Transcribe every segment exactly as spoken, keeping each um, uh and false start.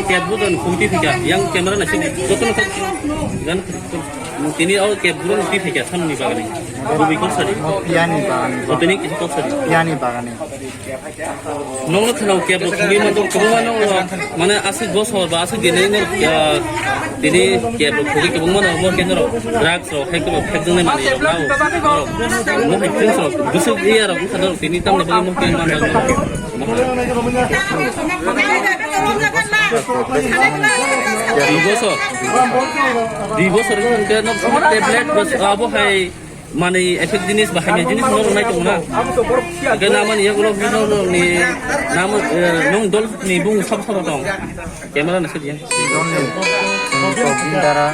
Kep budo ni khungti thika, yang camera na sini, joto na thak, gan, tini o kep budo ni thika, than ni bagani, bubi kok sari. Mo piyani bagani. O tini kisa kok sari. Piyani bagani. Nong no khana kep budo ni ma to kobong ma nong no, mane asik bosor ba asik dine no, ah, tini kep budo ni kobong ma no mo kep no drugs ro, hai ko phek jong nai mani ro, mo hai things ro, busuk iya ro, khana tini tam na bagani mo kep ma no. Dui bosor. Dui bosor wngkha hwnkhe no tablet bw abo hai manwi effect jinis ba hamya jinis no rwnai tongo na. Hwnkhe namani yagulo bino ni namo, eh, nwng dol ni bung sab sabo tong. Camera na sidi. Dol ni bung tong bini dara.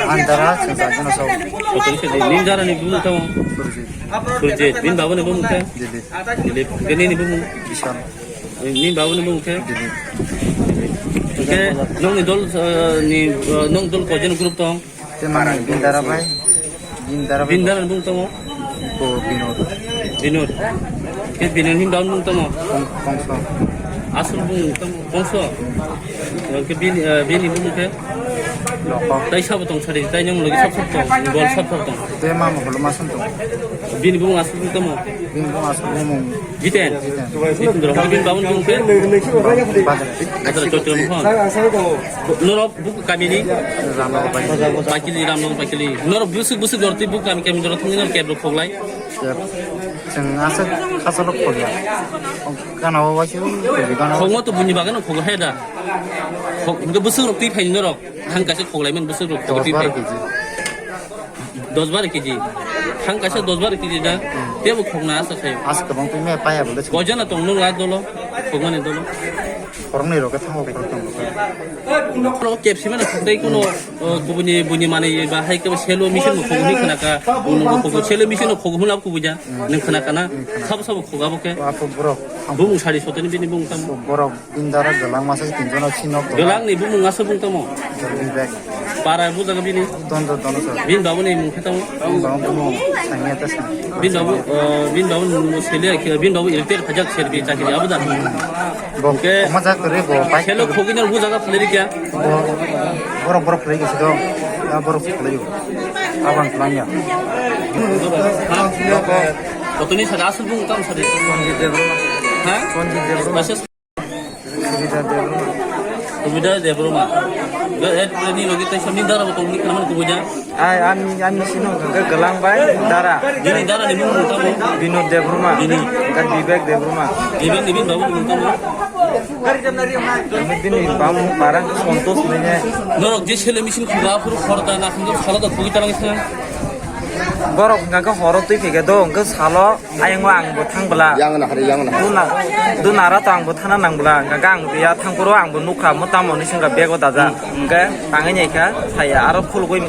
Ang dara chwng chajano sao. Kotor se di. Nin dara ni bung tong. Surjit. Surjit. Bin babu ni bung khe? Dilip. Dilip. Hwnkhe nini bung? Bishal. Nini babu ni bung khe? Dilip. Hwnkhe nongni dol, eh, ni, eh, nong dol koijon group tong? Te mani Bindara bai. Bindara bai. Bindara ni bung tongo? Bo Binod. Binod. Ke Binod ni bung tongo? Kong-, Kongso. Aswk bung tongo? Kongso. Ke bini, eh, bini bung ke? Loko. Tai sabo tong sari, tai nyong logi sab sab tong, gol sab sab tong. Te mama holo masam tong. Bini bung aswk bung tongo? Bini bung aswk bung. Jiten? Jiten. Jiten dorong. Bini babu ni bung ke? Badra. Badra Choitro Mohon. Norok buku kami ni? Ramnagar Baikili. Baikili, Ramnagar Baikili. Norok busuk busuk dorti buku kami kami dorong thangwi norok kebro khoklai. Keb. Chwng aswk khasalo khogya. Gana o waisa khogwi gana o. Khogma to buini bagano khogo he da. Khog, hwnkhe busuk rok twi phaini norok. Thang kaisa khoklai man busuk rok khogo twi phai. Dos baro kg. Dos baro kg. Thang kaisa dos baro kg da. Tebo khogna asa khayo. As kwbang twi me paya bole. Kojana tong nung la dolo. Khogmani dolo. Khoroknwi rok khe thango khoroktham rok khe. Oro kepsi mano khogdai kuno, o, kubuni, buni manwi ba hai kebo selo machine bo khogo hwnwi khna kha. Buno bo khogo selo machine bo khogo hwnwi lab kubuja. Nwng khna kana? Sabo sabo khoga bo khe. Apo borok. Bumung sari sotoni bini bumung tamo. Borok indara galang masa tinjono sinok. Galangni bumung asa bung tamo. Bibek. Para bujaga bini. Dondo, dondo sir. Bin babu ni mung khe tamo. Bini babu mung sangya ta sir. Bin babu, eh, bin babu mung sele khe, bin babu electric hajak serbi chakri abuda. Bo, oke. Omo jak kore bo, bike selo kore. Khogwi no bujaga phlari kya? Bo, borok, borok phlari kya sido. Ya, borok phlari. Abang phlangya. Kotoni sada aswk bung tamo sadi. Sonjit Debbarma. Ha? Sonjit Debbarma. Message Subida Debbarma. Subida Debbarma. Ga et ni logi tai sami dara bo tongni kana man kubuja. Ai, an, an ni sino ga galang bai dara. Bini dara ni bung tamo. Binod Debbarma. Bini. Ga Bibek Debbarma. Bibek ni bin babu bung tamo. Bini babu parang Santosh nene. Norok je sele machine khuga phuru khorda na khunjo salo da khugwi talang sa. Borok hingka khe horo twi phika do, hingke salo ayang o ang bo thang bwla. Yang na hari, yang na hari. Duna, dunara to ang bo thana nang bwla, hingka khe ang ya thang phuru ang bo nukha, mo tamo ni singka bego daja. Hingke tangwi nai kha, saya aro khulugwi,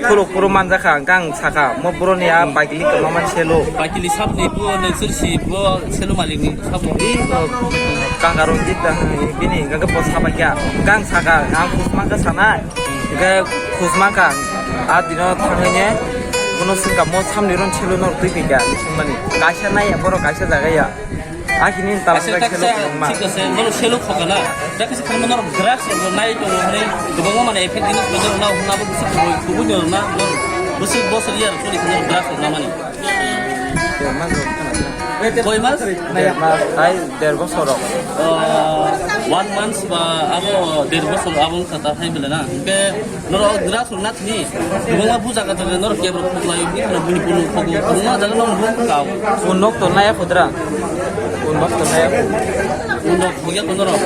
khuluk phuru manjakha, hingke ang sakha, mo boro ni a paikili kwma man selo. Paikili sab ni bo, nang sir si bo, selo malik ni sab ni. Di, o, kanga rong di ta, bini hingka khe bo sabaikya, hingke ang sakha, ang khusma khe sanai. Hingke khusma kha, a dino thangwi ne bono swngkha, mo samni ron selo nor twi phi kha, swngmani. Kaisa nai ya, borok kaisa jaga ya. A hini tala kaisa, kaisa selo kwbangma. Thik ase, norok selo khokana. Da kaisa khangma norok drugs rok nai tongo, hwnwi kwbangma mane effect jinis rok nai hwnna bo bwswk kubui, kubui no na, norok bwswk bosor ya rok choli khana drugs rok namani. Koi mas? Der mas, tai der bosor rok. Ah, one month ba abo der bosor abo wngkha ta hai bele na. Hingke norok drugs rok na thini. Kwbangma bu jaga jaga norok kebra phuklai, bini phano bini phano khogo. Kwbangma jaga norok bu kau. Unok to naya khudra. Unok to naya. Unok khogya ko norok.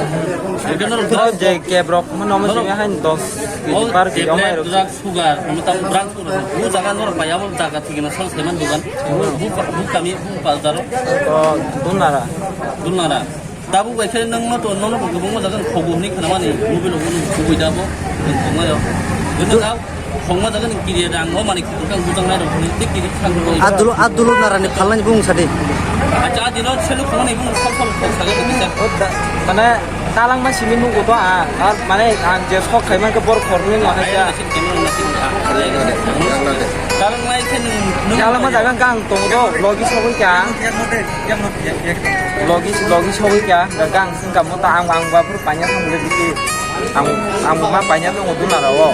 Hingke norok drugs je kebra mo nomo simi hain dos kg par kg omai rok. Drugs sugar, mo tam drugs sugar. Bu jaga norok pai abo jaga thikna sal seman dugan. Bu, bu kami, bu bazar. O, Dunara. Dunara. Tabuk bai khe nang no to, nono bo kwbangma jaga ni khogo hwnwi khna mani, mobile o hwnwi khoboi da bo, nang khongma yo. Nang a khongma jaga ni kiriya da, ang o mani khukang bujang nai rok hwnwi, tei kiri khang rok. A dulu, a dulu nara ni phalnai bung sadi. Acha, a dino selu khongma ni bung sal sal khong saga ko kisa. O da, mane, Talangma simi nugo to ang, ar mane ang je sok khai man khe bor khorni no hai ya. Talangma jaga gang tong do, logi sogwi ka. Logi, logi sogwi ka, gang sing ka mo ta ang, ang ba pur panya thang le bisi. Ang, ang ma panya thang udu na ro.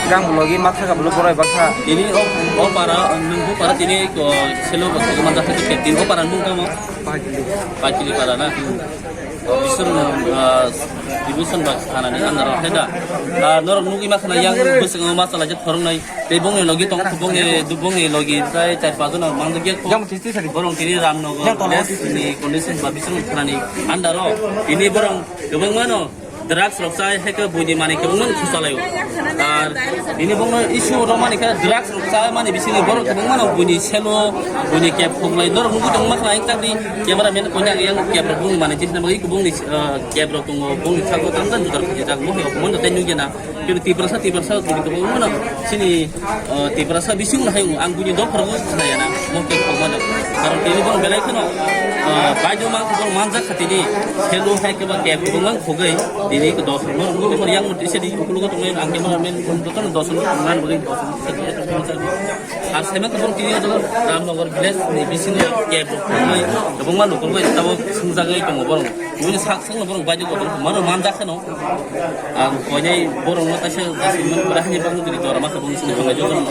Gang logi ma tha ka bulu borai bakha. Ini o, o para, nung bu para tini ko selo ko ma da ke tin o para nung ka mo. Pakili para na. Bisur, ah, division ba thanani andar heda. Ah, norok nugwi ma khana yang bwskango ma chalai jak thorong nai. Tei bongni logi tong, bongni, bongni logi tei char pajona mangjak ya. Jam kisti sari. Borong tini Ramnagar village ni condition ba bisur thanani andaro. Ini borong kwbangmano drugs rok chai, heke buini mani kwbangmano khuchalai o. Ar ini bongno issue rok mani khe drugs rok chai mani bisingo borok kwbangmano buini selo, buini kep khuklai. Norok nugwi tong ma khana yang chakri camera man konya yang kep rok bung mani chini bagwi bungni, ah, kep rok tongo, bungni thago tam tam jutar khuji jak mo heo mo no tei nugya na. Kini Tiprasa, Tiprasa buini kwbangmano chini, ah, Tiprasa bisingo hai ang buini dok rok khnaya na mo kep khuklai mano. Karon tini borok belai kheno, ah, baidyo mang borok manjak kha tini selo hai khe ba kep kwbangma khugwi tini dos rok no nugwi tongmani yang motwi se di ukulugo tongnai ang khe mano men jotono dos rok nang bwlwi dos rok se di eto khe masa di. Ar sema khe borok tini jotono Ramnagar village ni bisingo kep rok khugwi kwbangma lukurogwi tabuk swngjagwi tongo borok. Buini sak sengno borok baidyo kotor mano manjak kheno. Ang koinai borok no kaisa jasimani pura hani bagwi tini dora masa buini sini tongnai jotono.